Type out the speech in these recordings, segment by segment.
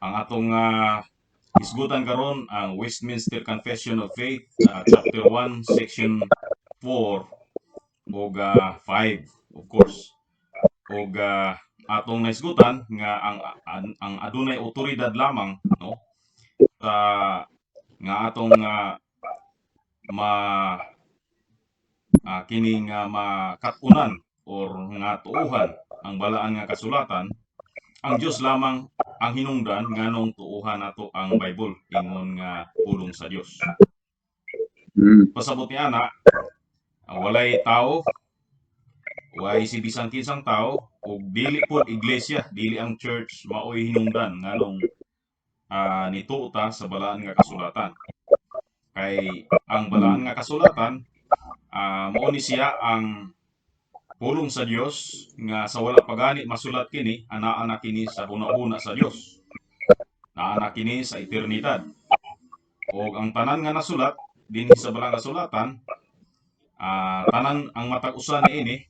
Ang atong hisgutan karon ang Westminster Confession of Faith, chapter 1, section 4 ug 5, of course. Ug atong nahisgutan nga ang adunay otoridad lamang, no, sa nga atong ma kining makat-unan or nga tuuhan ang balaan nga kasulatan, ang Dios lamang ang hinungdan nganong tuuhan nato ang Bible ingon nga pulong sa Dios. Pasabot ni ana, walay tao, way si bisan kinsang tao ug dili pod iglesia, dili ang church maoy hinungdan nganong nituo ta sa balaan nga kasulatan. Kay ang balaan nga kasulatan, mao ni siya ang pulong sa Dios nga sa wala pa gani masulat kini, anaa na kini sa huna-huna sa Dios. Naa na kini sa eternidad. Og ang tanan nga nasulat dinhi sa balaan nga kasulatan, tanan ang matag usa niini,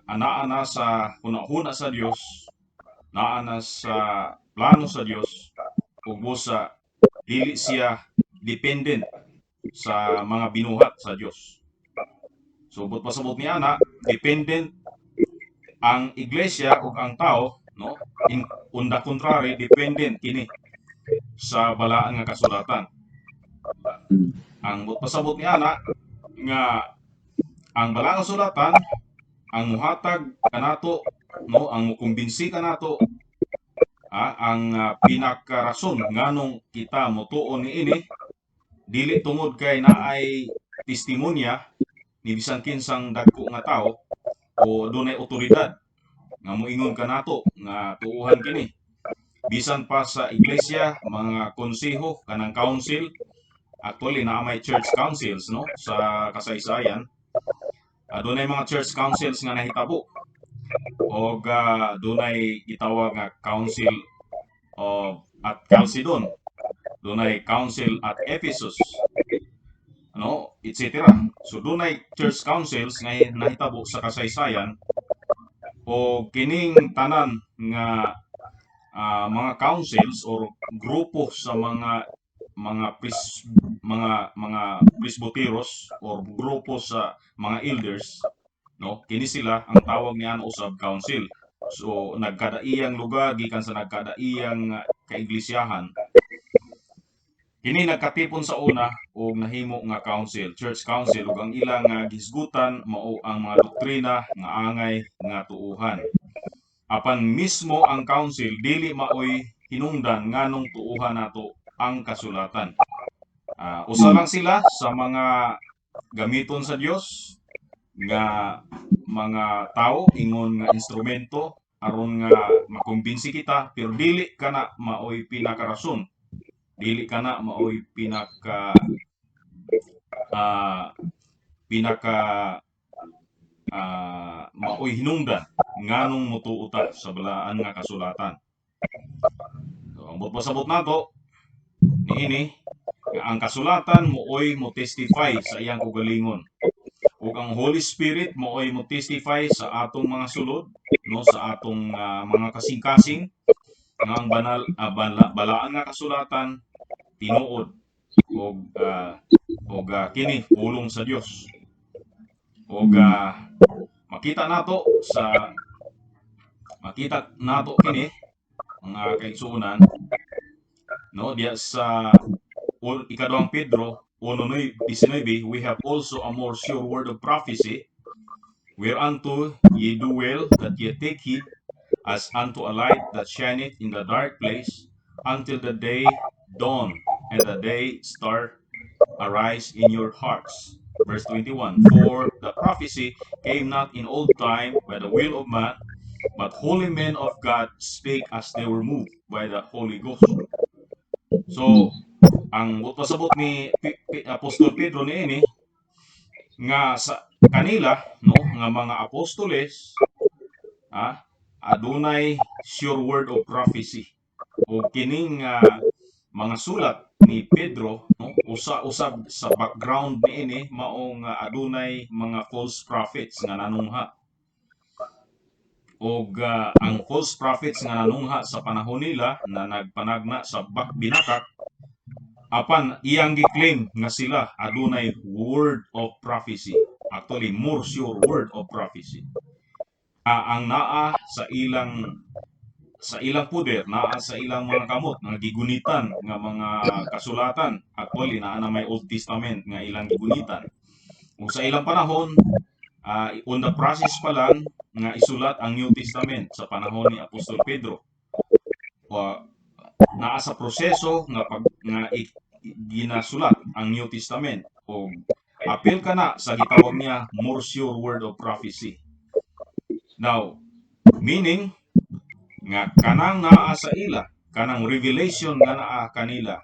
anaa na sa huna-huna sa Dios, naa na sa plano sa Dios, ug busa dili siya dependent sa mga binuhat sa Dios. So buot pasabot ni ana, dependent ang iglesia ug ang tao, no? On the contrary, dependent kini sa balaan nga kasulatan. Ang buot pasabot ni ana nga ang balaan nga kasulatan ang muhatag kanato, no, ang mukumbinsi kanato, ang pinakarason nganong kita motuo niini, dili tungod kay naay testimonya ni bisan kinsang dagko nga tao o dunay otoridad nga moingon kanato nga tuuhan kini. Bisan pa sa iglesia, mga konseho, kanang council, actually naa may church councils, no, sa kasaysayan. Dunay mga church councils nga nahitabo og dunay gitawag nga Council of at Chalcedon, dunay Council at Ephesus, ano, etc. So dunay church councils nga nahitabo sa kasaysayan o kining tanan nga mga councils or grupo sa mga presbyteros or grupo sa mga elders, no, kini sila ang tawag niya usab council. So nagkadaiyang lugar, gikan sa nagkadaiyang kaiglesyahan, kini nagkatipon sa una og nahimo nga council, church council, ug ang ilang nga gihisgutan mao ang mga doktrina nga angay nga tuuhan. Apan mismo ang council dili maoy hinungdan nganong tuuhan nato ang kasulatan. Usa lang sila sa mga gamiton sa Dios nga mga tao ingon nga instrumento aron nga makumbinsi kita, pero dili kana maoy pinakarason, dili kana maoy pinaka maoy hinungdan nganong motuo ta sa balaan nga kasulatan. So, ang buot pasabot nato niini nga ang kasulatan mooy mo testify sa iyang kaugalingon ug ang Holy Spirit mooy mo testify sa atong mga sulod, no, sa atong mga kasing-kasing nga ang banal balaan nga kasulatan tinuod ug kini pulong sa Dios. Ug makita nato kini, mga kaigsuonan, no, diya sa Ikaduhang Pedro 1:19, "We have also a more sure word of prophecy, whereunto ye do well that ye take heed, as unto a light that shineth in the dark place, until the day dawn and the day star arise in your hearts." Verse 21, "For the prophecy came not in old time by the will of man, but holy men of God spake as they were moved by the Holy Ghost." So, ang pasabot ni Apostol Pedro niini nga sa kanila, no, nga mga apostoles, adunay sure word of prophecy o kining mga sulat ni Pedro, no, usa usab sa background niini mao nga adunay mga false prophets nga nanungha. Og ang false prophets nga nanungha sa panahon nila na nagpanagna sa binakak, apan iyang gi-claim nga sila adunay word of prophecy. Actually, more sure word of prophecy. Ang naa sa ilang poder, naa sa ilang mga kamot nga gigunitan nga mga kasulatan. Actually, naa na may Old Testament nga ilang gigunitan. Ug sa ilang panahon, on the process pa lang nga isulat ang New Testament sa panahon ni Apostol Pedro. O, naa sa proseso nga pag nga ginasulat ang New Testament o apil kana sa gitawag niya more sure word of prophecy. Now, meaning nga kanang naa sa ila, kanang revelation nga naa kanila,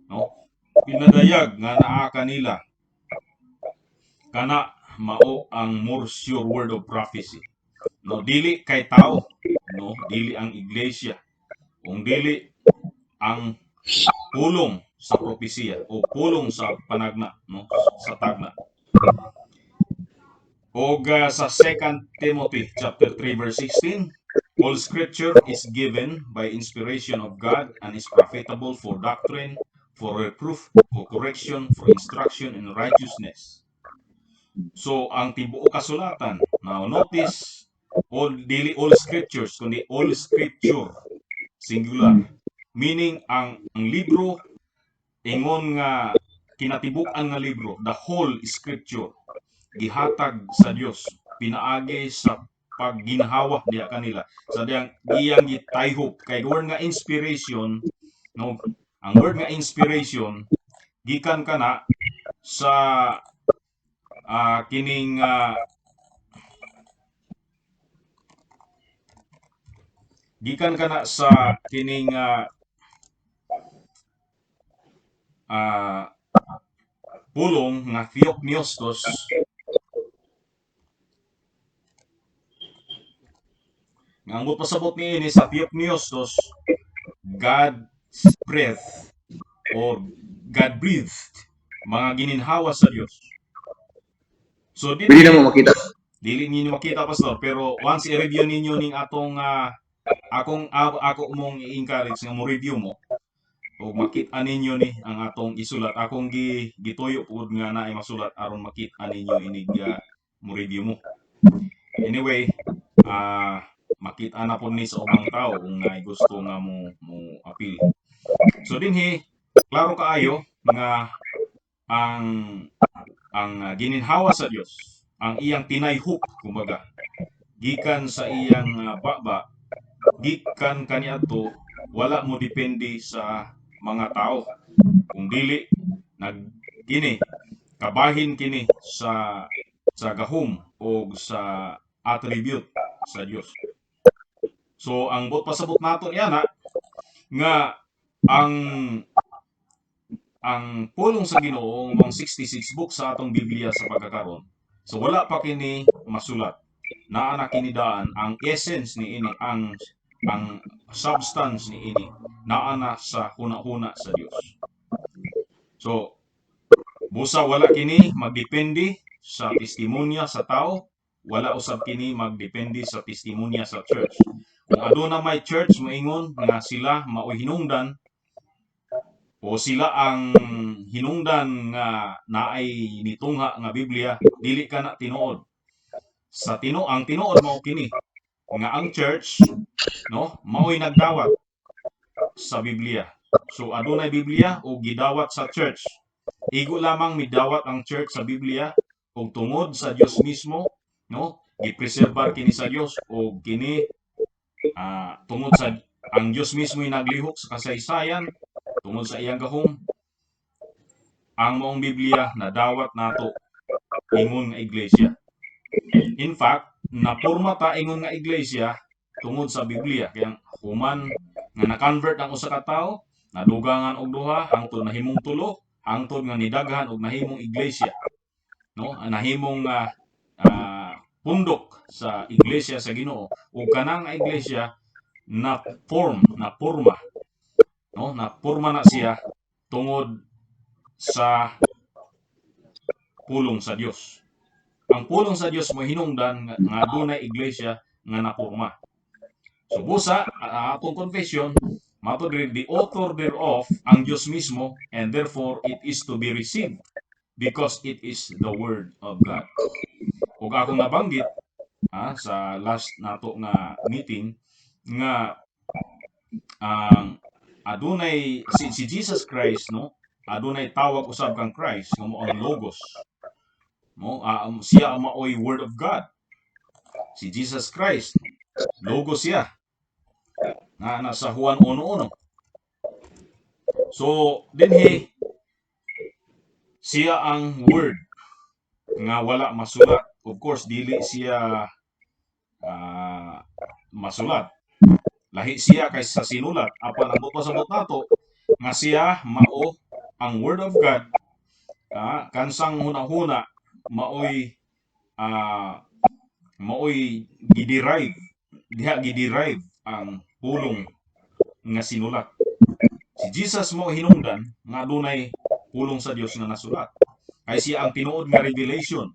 no? Pinadayag nga naa kanila, kana mao ang more sure word of prophecy. No, dili kay tao, no, dili ang iglesia. Kung dili ang pulong sa propesiya o pulong sa panagna, no, sa tagna. Og sa 2 Timothy chapter 3 verse 16, "All scripture is given by inspiration of God and is profitable for doctrine, for reproof, for correction, for instruction in righteousness." So ang tibuok kasulatan, now notice all, dili all scriptures kundi all scripture, singular. Meaning ang libro ingon nga kinatibuk-an nga libro, the whole scripture gihatag sa Dios pinaagi sa pagginhawa diha kanila sa diyang iyang gitayhop, kay word nga inspiration, no, ang word nga inspiration gikan kana sa kining gikan kana sa kining pulong nga theopneustos nga ang pasabot niini sa theopneustos, God's breath or God breathed, mga gininhawa sa Dios. So Dili na mo makita. Dili ninyo makita, Pastor, pero once i-review ninyo ning atong akong ako mong i-encourage nga mo review mo o makita ninyo ni ang atong isulat, akong gituyo pud nga naay masulat aron makita ninyo inig mo review mo. Anyway, makita na pud ni sa ubang tao kung naay gusto nga mo appeal. So dinhi klaro kaayo nga ang gininhawa sa Dios, ang iyang tinayhop kumbaga gikan sa iyang baba gikan kaniadto, wala mo depende sa mga tao kung dili nag kini kabahin kini sa gahom o sa attribute sa Dios. So ang buot pasabot nato niya na nga ang pulong sa Ginoo, mga 66 books sa atong Biblia sa pagkakaron. So wala pa kini masulat. Naa na kini daan ang essence ni ini, ang substance ni ini naa na sa huna-huna sa Dios. So busa wala kini magdepende sa testimonya sa tao, wala usab kini magdepende sa testimonya sa church. Kung aduna may church moingon nga sila maoy hinungdan o sila ang hinungdan nga naay nitungha nga Biblia, dili ka na tinuod. Sa tino ang tinuod mao kini nga ang church, no, maoy nagdawat sa Biblia. So adunay Biblia o gidawat sa church. Igo lamang midawat ang church sa Biblia ug tungod sa Dios mismo, no, gipreserbar kini sa Dios o kini tungod sa ang Dios mismo naglihok sa kasaysayan tungod sa iyang gahom, ang maong Biblia nadawat nato ingon nga iglesia. In fact, napurma ta ingon nga iglesia tungod sa Biblia. Kaya human nga na-convert ang usa ka tawo, nadugangan og duha hangtod nahimong tulo, hangtod nga nidaghan og nahimong iglesia. No, nahimong pundok sa iglesia sa Ginoo ug kanang iglesia na form, na porma, no, na porma na siya tungod sa pulong sa Dios. Ang pulong sa Dios mo hinungdan nga adunay iglesia. nga naporma. So busa, ang atong confession, mato diri, the author thereof ang Dios mismo, and therefore it is to be received because it is the word of God. Ug akong nabanggit sa last nato nga meeting nga ang adunay si Jesus Christ, no, adunay tawag usab kang Christ nga mao ang Logos, no? Siya ang maoy word of God. Si Jesus Christ, Logos siya nga nasa Juan 1:1. So dinhi siya ang word nga wala masulat. Of course, dili siya masulat, lahi siya kaysa sa sinulat, apan ang pasabot nato nga siya mao ang word of God, kansang hunahuna maoy giderive diha, giderive ang pulong nga sinulat. Si Jesus mao hinungdan nga adunay pulong sa Dios nga nasulat kay siya ang tinuod nga revelation.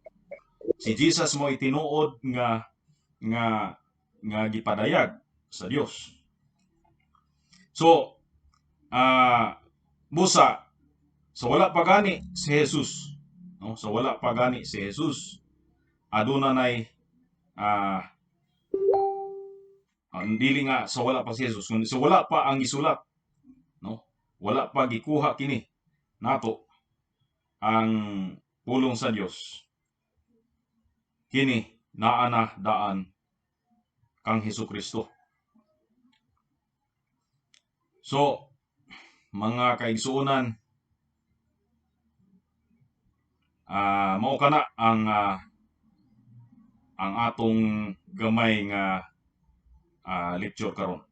Si Jesus mao tinuod nga gipadayag sa Dios. So busa sa wala pa gani si Jesus, no, sa wala pa gani si Jesus, aduna nay dili nga sa wala pa si Jesus kundi sa wala pa ang gisulat, no, wala pa gikuha kini nato ang pulong sa Dios, kini naa na daan kang Hesukristo. So mga kaigsuonan, mao kana ang atong gamay nga lecture karon.